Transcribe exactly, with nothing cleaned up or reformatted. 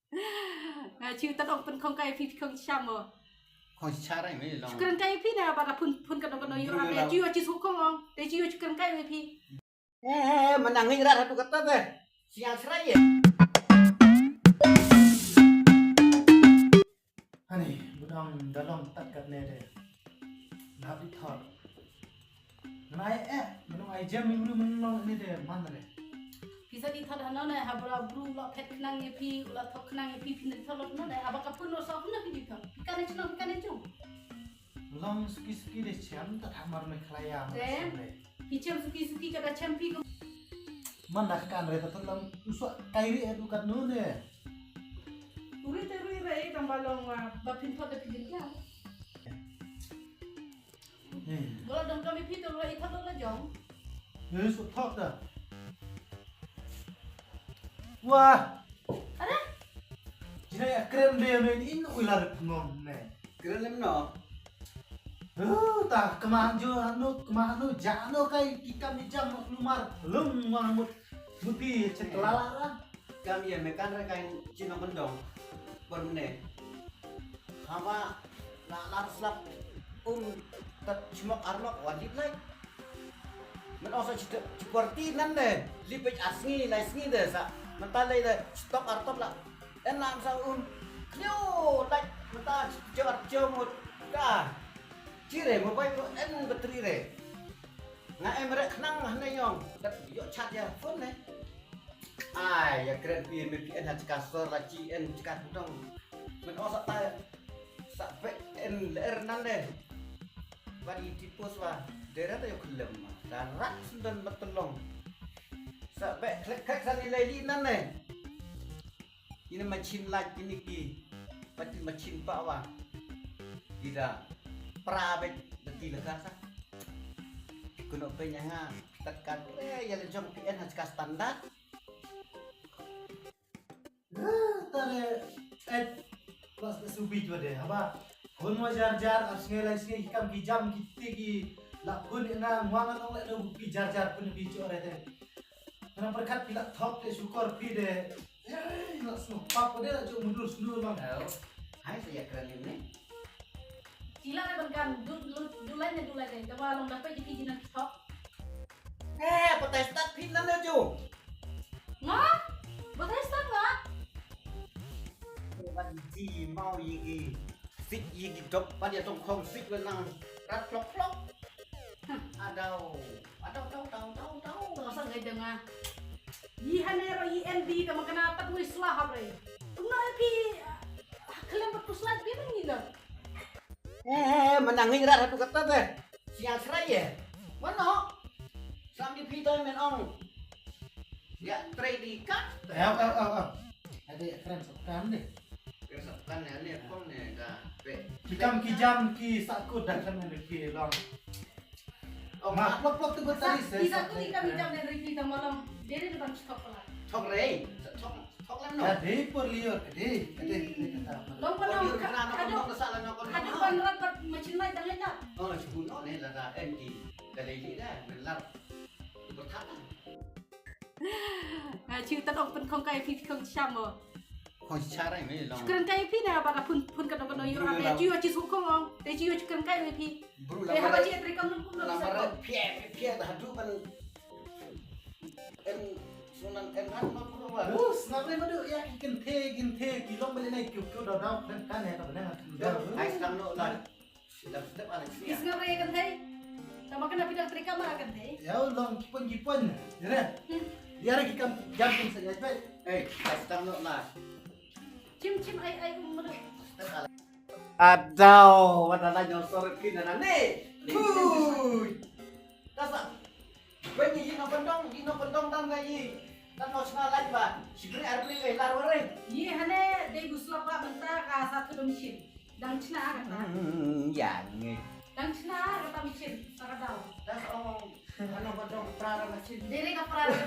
Nga chu ta dong pynkhong kai phi phi khong cham mo. Khong char ai me long. Chukran kai phi na ba da phun phun ka dong ka dong yu ra me chu yu chi su khong ong. Te chu yu chukran kai me phi. Eh, mana ngi rat hatu kata te. Siang serai ye. Hani, budang dalong tak kat ne de. Nap di thot. Nai eh, menung ai jam mi bulu menung ne de man ne. Pisa di thot hano ne, ha bra bru la phet khnang ye phi, la thok khnang ye phi, phi ne thot lo ne, ha ba ka pun lo sa pun ne phi di thot. Phi ka ne chno, phi ka ne chu. Long suki suki de chem ta thamar me khlaya ma. Te? Phi chem suki suki ka da chem phi ko. Man da kan re ta thot lam uswa kai ri edu kat nu ne. Uri te uri re tamba long ba phin thot de phi din kya. Bola dong kami phi to lo i thot lo la jong. Ye su thot da. Wah. Ada? Jina ya kren de no in ular ngom ne. Kren lem no. Huh, ta kemah jo anu kemah anu ja anu kai kikam ijam lumar lum wang mut muti chet lala. Kam ye me kan re kai chino kendong. Por ne. Hama la lar slap um tat chmok armok wan lip lai. Men ong sa chit chit party nan de lip pech asngi lai sngi de sa. Men ta lai de stok artop la. En lam sa um. Klio lai men ta chit chit ar chit mut ka. Chire mo bai ko en battery re. Nga em re khnang hne yong. Dat yo chat ya phone ne. Ai ya kren pi me pi en ha chika sor la chi en chika dong. Men ong sa ta sa pe en ler nan de. Ba di ti pos wa dera ta yo klem ma. Da rak sundan ba telong. Sa pe klek klek sa ni leli nan de. Ina machin laj ini ki. Pati machin pa wa. Ida pra be beti lega sa. Kuno pe nyanga tat kan re ya le jong pi en ha chika standard. Tare et pas da subi jwa de haba. Hon wa jar jar ar sngai lai sngai ki kam ki jam ki ti ki la pun ina ngwang ong le no ki jar jar pun bi cho re te. Kana perkat ki la thok te syukur pi de. Ei la sngo pap ko de la cho mundur snur bang. Hai sa ya kran ni. Sila na ban kan du du du lai ne du lai ne. Tawa long da pe ki ki jinak thok. Eh, patai start phi nan le ju. Nga? Patai start nga? Ban ji mau yi gi. Sik yi gi dok pan ya tong khong sik le nang rat klok klok. Adau. Adau dau dau dau dau. Tong sa ngai dang nga. Yi hane ro yi en di ta makana tat wis la hab re. Tung na phi. Khlem pat puslai phi man ngi la. Eh, mana ngi rat hatu kata te. Siang serai ye. Mano? Sam di phi toy men ong. Ya trei di ka. Au au au au. Ade kren sokan de. Kren sokan ne ne kong ne da pe. Ki kam ki jam ki sakut da kan ne ki long. Oh, ma plok plok tu betul se. Ki sakut ki kam ki jam ne ri ki tam malam. Dere tu tam stok pala. Thok rei. Thok thok lem no. Ade por lior kede kede kede kata. Long pala. Por lior kena no. Adu pan rat pat machin lai dang eta. Oh, sikuno ne la da en ki. Ka lei lei da men lar. Berkata. Nga chu ta dong pynkhong kai phi khong cham mo. Khong char ai me long. Chukran kai phi na ba da phun phun ka dong ka dong yu ra te chu yu chi su khong ong. Te chu yu chukran kai me phi. Bru la. Te haba chi tri kam num kum dong sa. Phi phi da du ban. En sunan en han ma bru wa. Snap le ma du ya ki kin the kin the ki long ba le nai kyu kyu da da kan kan ne ta ba ne. Ai snap no la. Step step Alexia. Is nga re kan thei. Tama kana pidang trika mara kan thei. Ya long kipon kipon. Ya re. Ya re kikam jam kin sa ya pe. Eh, custom no la. Chim chim ai ai um madu. Step Alexia. Adau, wada la nyong sore pina na ne. Hui. Tasa. Wen yi no pendong, yi no pendong tang ga yi. Tang no sna lai ba. Sigri ar bri ga lar ware. Yi hane dei guslap ba menta ka satu dong shin. Dang chna kata. Hmm, ya ngi. Dang chna kata michin, sakadau. Das ong, ano ba dong pra ra michin. Dere ka pra ra